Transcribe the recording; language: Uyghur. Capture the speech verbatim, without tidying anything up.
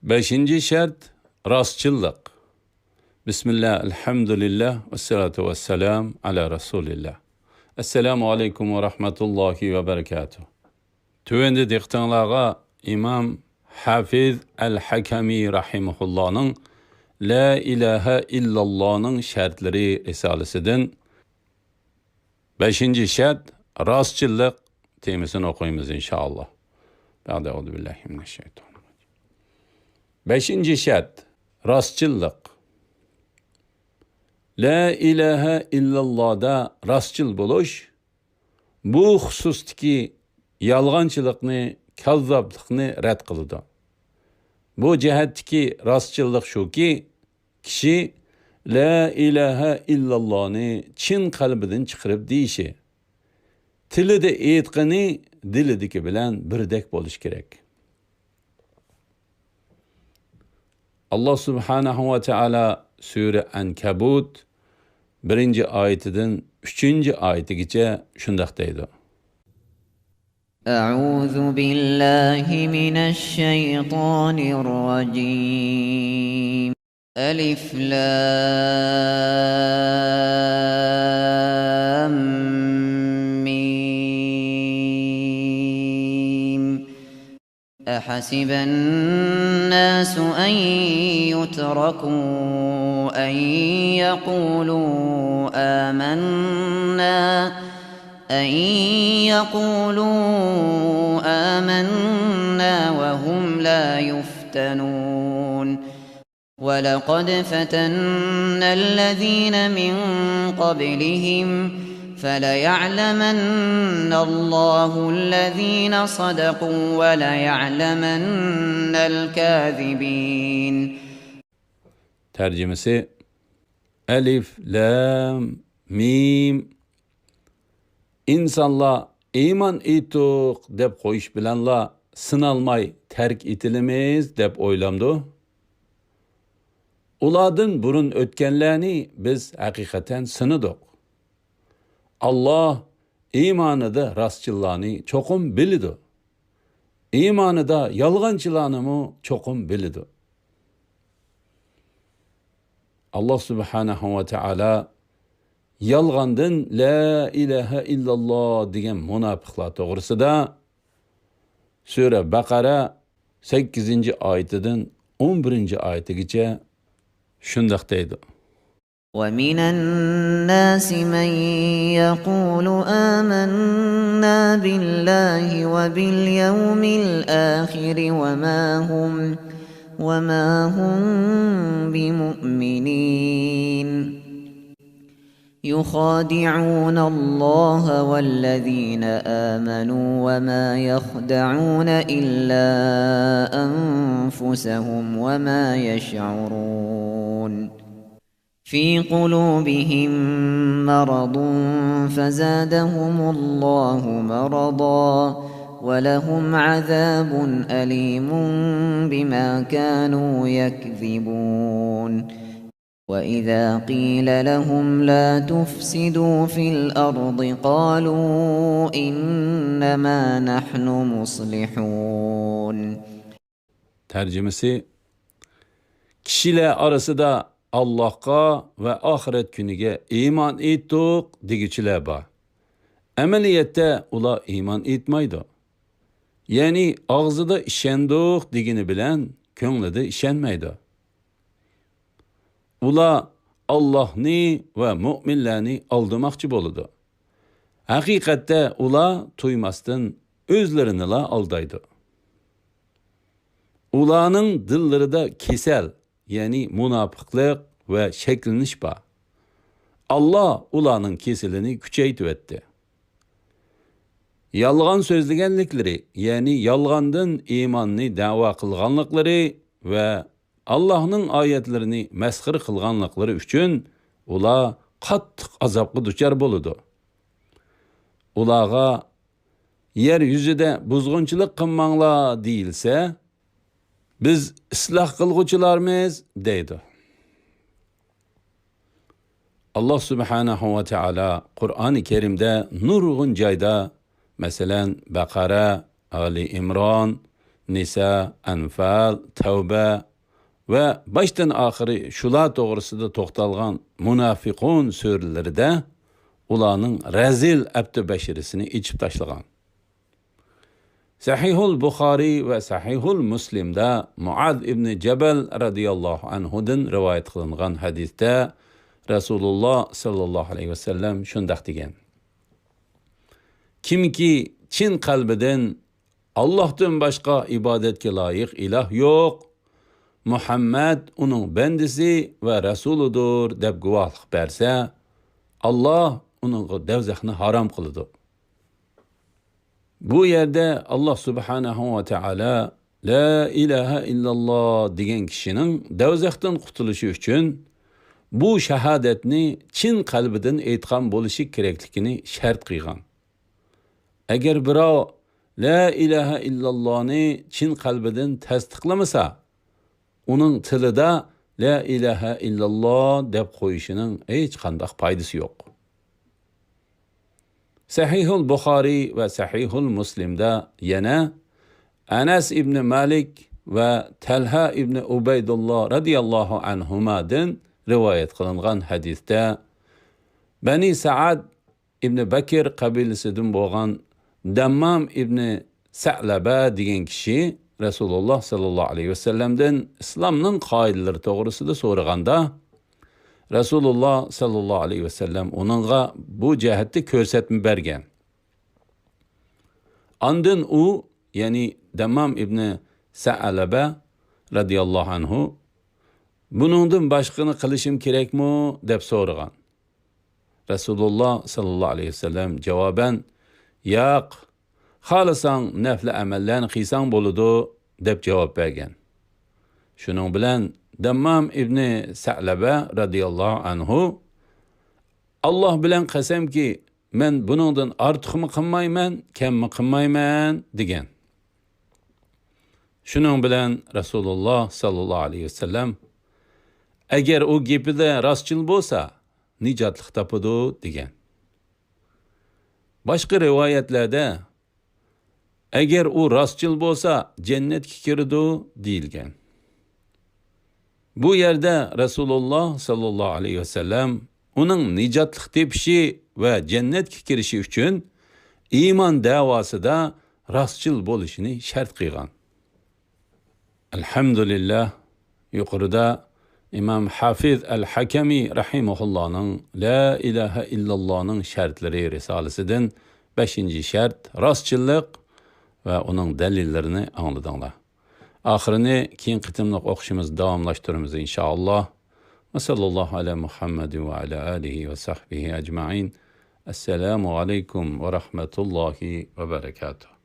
بەشىنچى شەرت، راستچىللىق. بىسمىللا، ئەلھەمدۇلىللا، ۋەسسالاتۇ ۋەسسالام ئالا رەسۇلىللا. ئەسسالامۇ ئەلەيكۇم ۋە رەھمەتۇللاھى ۋە بەرىكاتۇھ. تۆۋەندە دىققىتىڭلارغا ئىمام ھافىز ئەل ھەكەمى رەھىمەھۇللانىڭ لا ئىلاھە ئىللاللانىڭ شەرتلىرى رىسالىسىدىن بەشىنچى شەرت، راستچىللىق تېمىسىنى ئوقۇيمىز، ئىنشائاللا. بەئدە، ئەئۇزۇ بىللاھى مىنەششەيتانىر راجىم. بەشىنچى شەرت، راستچىللىق. لا ئىلاھە ئىللاللادا راستچىل بولۇش، بۇ خۇسۇستىكى يالغانچىلىقنى، كاززاپلىقنى رەت قىلىدۇ. بۇ جەھەتتىكى راستچىللىق شۇكى، كىشى لا ئىلاھە ئىللاللانى چىن قەلبىدىن چىقىرىپ دېيىشى، تىلىدا ئېيتقىنى دىلىدىكى بىلەن بىردەك بولۇشى كېرەك. ئاللا سۇبھانەھۇ ۋە تائالا سۈرە ئەنكەبۇت بىرىنچى ئايىتىدىن ئۈچىنچى ئايىتىگىچە شۇنداق دەيدۇ. أعوذ بالله من الشيطان الرجيم. ألف لام ميم. أحسب الناس أن يتركوا أن يقولوا آمنا، أن يقولوا آمنا وهم لا يفتنون. ولقد فتنا الذين من قبلهم فليعلمن الله الذين صدقوا وليعلمن الكاذبين. تەرجىمىسى، ئەلىف، لام، مىم. ئىنسانلار ئىمان ئېيتتۇق دەپ قويۇش بىلەنلا سىنالماي تەرك ئېتىلىمىز دەپ ئويلامدۇ؟ ئۇلاردىن بۇرۇن ئۆتكەنلەرنى بىز ھەقىقەتەن سىنىدۇق. ئاللا ئىمانىدا راستچىللارنى چوقۇم بىلىدۇ. ئىمانىدا يالغانچىلارنىمۇ چوقۇم بىلىدۇ. ئاللا سۇبھانەھۇ ۋە تائالا يالغاندىن لا ئىلاھە ئىللاللا دېگەن مۇناپىقلار توغرىسىدا سۈرە بەقەرە سەككىزىنچى ئايىتىدىن ئون بىرىنچى ئايىتىگىچە شۇنداق دەيدۇ. ومن الناس من يقول آمنا بالله وباليوم الآخر وما هم، وما هم بمؤمنين. يخادعون الله والذين آمنوا وما يخدعون إلا أنفسهم وما يشعرون. في قلوبهم مرض فزادهم الله مرضا ولهم عذاب أليم بما كانوا يكذبون. وإذا قيل لهم لا تفسدوا في الأرض قالوا إنما نحن مصلحون. تەرجىمىسى، كىشىلەر ئارىسىدا ئاللاھقا ۋە ئاخىرەت كۈنىگە ئىمان ئېيتتۇق دېگۈچىلەر بار. ئەمەلىيەتتە ئۇلار ئىمان ئېيتمايدۇ. يەنى ئاغزىدا ئىشەندۇق دېگىنى بىلەن كۆڭلىدە ئىشەنمەيدۇ. ئۇلار ئاللاھنى ۋە مۆمىنلەرنى ئالدىماقچى بولىدۇ. ھەقىقەتتە ئۇلار تۇيماستىن ئۆزلىرىنىلا ئالدايدۇ. ئۇلارنىڭ دىللىرىدا كېسەل، يەنى مۇناپىقلىق ۋە شەكلىنىش بار. ئاللا ئۇلارنىڭ كېسىلىنى كۈچەيتىۋەتتى. يالغان سۆزلىگەنلىكلىرى، يەنى يالغاندىن ئىماننى دەۋا قىلغانلىقلىرى ۋە ئاللاھنىڭ ئايەتلىرىنى مەسخىرە قىلغانلىقلىرى ئۈچۈن ئۇلار قاتتىق ئازابقا دۇچار بولىدۇ. ئۇلارغا يەر يۈزىدە بۇزغۇنچىلىق قىلماڭلار دېيىلسە، بىز ئىسلاھ قىلغۇچىلارمىز دەيدۇ. ئاللا سۇبھانەھۇ ۋە تائالا قۇرئانى كەرىمدە نۇرغۇن جايدا، مەسىلەن، بەقەرە، ئالى ئىمران، نىسا، ئەنفال، تەۋبە ۋە باشتىن ئاخىرى شۇلار توغرىسىدا توختالغان مۇنافىقۇن سۈرىلىرىدە ئۇلارنىڭ رەزىل ئەپتى بەشىرىسىنى ئېچىپ تاشلىغان. سەھىھۇل بۇخارىي ۋە سەھىھۇل مۇسلىمدا مۇئاز ئىبنى جەبەل رەزىياللاھۇ ئەنھۇدىن رىۋايەت قىلىنغان ھەدىستە رەسۇلۇللا ساللاللاھۇ ئەلەيھى ۋەسەللەم شۇنداق دېگەن: كىمكى چىن قەلبىدىن «ئاللاھتىن باشقا ئىبادەتكە لايىق ئىلاھ يوق، مۇھەممەد ئۇنىڭ بەندىسى ۋە رەسۇلىدۇر» دەپ گۇۋاھلىق بەرسە، ئاللاھ ئۇنىڭغا دەۋزەخنى ھارام قىلىدۇ. بۇ يەردە ئاللاھ سۇبھانەھۇ ۋە تائالا «لا ئىلاھە ئىللاللاھ» دېگەن كىشىنىڭ دەۋزەختىن قۇتۇلۇشى ئۈچۈن بۇ شاھادەتنى چىن قەلبىدىن ئېيتقان بولۇشى كېرەكلىكىنى شەرت قىلغان. ئەگەر بىراۋ «لا ئىلاھە ئىللاللاھنى» چىن قەلبىدىن تەستىقلىمىسا، ئۇنىڭ تىلىدا «لا ئىلاھە ئىللاللاھ» دەپ قويۇشىنىڭ ھېچقانداق پايدىسى يوق. سەھىھۇل بۇخارىي ۋە سەھىھۇل مۇسلىمدا يەنە ئەنەس ئىبنى مالىك ۋە تەلھە ئىبنى ئۇبەيدۇللا رەزىياللاھۇ ئەنھۇمادىن رىۋايەت قىلىنغان ھەدىستە، بەنى سەئد ئىبنى بەكىر قەبىلىسىدىن بولغان دەممام ئىبنى سەئلەبە دېگەن كىشى رەسۇلۇللا ساللاللاھۇ ئەلەيھى ۋەسەللەمدىن ئىسلامنىڭ قائىدىلىرى توغرىسىدا سورىغاندا، رەسۇلۇللا ساللاللاھۇ ئەلەيھى ۋەسەللەم ئۇنىڭغا بۇ جەھەتتە كۆرسەتمە بەرگەن. ئاندىن ئۇ، يەنى دەممام ئىبنى سەئلەبە رەزىياللاھۇ ئەنھۇ، «بۇنىڭدىن باشقىنى قىلىشىم كېرەكمۇ؟» دەپ سورىغان. رەسۇلۇللا ساللاللاھۇ ئەلەيھى ۋەسەللەم جاۋابەن، «ياق، خالىساڭ نەپلى ئەمەللەرنى قىلساڭ بولىدۇ» دەپ جاۋاب بەرگەن. شۇنىڭ بىلەن دەممام ئىبنى سەئلەبە رەزىياللاھۇ ئەنھۇ، «ئاللاھ بىلەن قەسەمكى، مەن بۇنىڭدىن ئارتۇقمۇ قىلمايمەن، كەممۇ قىلمايمەن» دېگەن. شۇنىڭ بىلەن رەسۇلۇللا ساللاللاھۇ ئەلەيھى ۋەسەللەم، «ئەگەر ئۇ گېپىدە راستچىل بولسا، نىجاتلىق تاپىدۇ» دېگەن. باشقا رىۋايەتلەردە، «ئەگەر ئۇ راستچىل بولسا، جەننەتكە كىرىدۇ» دېيىلگەن. بۇ يەردە رەسۇلۇللا ساللاللاھۇ ئەلەيھى ۋەسەللەم ئۇنىڭ نىجاتلىق تېپىشى ۋە جەننەتكە كىرىشى ئۈچۈن ئىمان دەۋاسىدا راستچىل بولۇشىنى شەرت قىلغان. ئەلھەمدۇلىللاھ، يۇقىرىدا ئىمام ھافىز ئەل ھەكەمى رەھىمەھۇللانىڭ «لا ئىلاھە ئىللاللانىڭ شەرتلىرى» رىسالىسىدىن بەشىنچى شەرت راستچىللىق ۋە ئۇنىڭ دەلىللىرىنى ئاڭلىدىڭلار. ئاخىرىنى كېيىنكى قېتىملىق ئوقۇشىمىزدا داۋاملاشتۇرىمىز، ئىنشائاللاھ. ۋە ساللاللاھۇ ئەلا مۇھەممەدىن ۋە ئەلا ئالىھى ۋە سەھبىھى ئەجمەئىن. ئەسسالامۇ ئەلەيكۇم ۋە رەھمەتۇللاھى ۋە بەرەكاتۇھ.